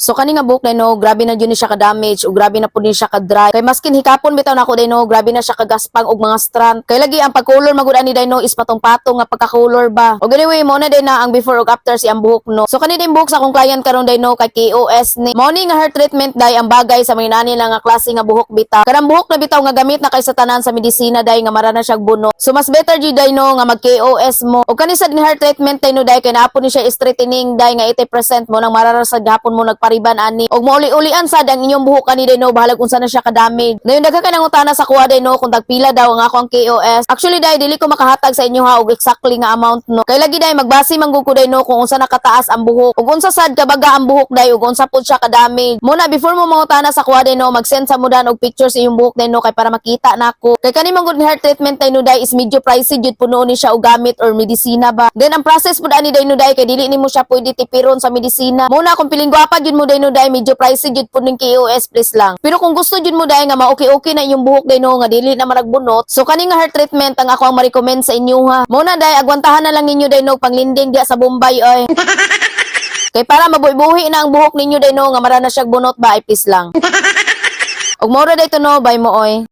So kani nga buhok, day, no, grabe na jud ni siya ka-damage ug grabe na pud ni siya ka-dry. Kay maskin hikapon bitaw nako, day, no, grabe na siya kagaspang og mga strand. Kay lagi ang pag-color magud ani, day, no, is patong-patong nga pagka-color ba. Og anyway, mo na day na ang before ug after si ang buhok, no. So kani din buhok sa akong client karon, day, no, kay KOS ni. Mao ni nga hair treatment, day, ang bagay sa mga nani lang nga klase nga buhok bitaw. Kanang buhok na bitaw nga gamit na kay sa tanan sa medisina, day, nga mara na siya bunot. So mas better jud, day, no, nga mag KOS mo. Og kani sad nga hair treatment, day, no, day, kay naa pud ni siya straightening, day, nga 80% mo nang marara sa gapon mo nagpariban ani. Og mauli-ulian sad ang inyong buhok ani, day, no, bahalag unsa na siya ka-damage. Dayon daghan kay nangutana sa kuha, day, no, kung tagpila daw ang ako ang KOS. Actually, day, dili ko makahatag sa inyo ha og exactly nga amount, no. Kay lagi, day, magbase man gud ko, day, no, kung unsa nakataas ang buhok. Ug unsa sad kabaga ang buhok, day, ug unsa pud siya ka-damage. Muna before mo mangutana sa kuha, day, no, mag-send sa mudan og pictures sa iyong buhok, day, no, kay para makita nako. Kay kani man gud hair treatment, day, no, day, is medyo pricey jud puno ni siya og gamit or medisina ba. Then ang process pud ani, day, no, day, kay dili nimo siya pwede tipiron sa medisina. Muna kung piling gwapa jud mo, day, no, day, medyo pricey jud pud ning KOS, please lang. Pero kung gusto jud mo, day, nga ma-okay-okay na inyong buhok, day, no, nga dili na maragbunot, so kani nga hair treatment ang ako ang ma-recommend sa inyo ha. Muna, day, agwantahan na lang ninyo, day, no, panglinding diya sa Bombay oy. Kay para mabuhi-buhi na ang buhok ninyo, day, no, nga mara na siya bunot ba, ay please lang. Ug mora day to, no, bye mo oy.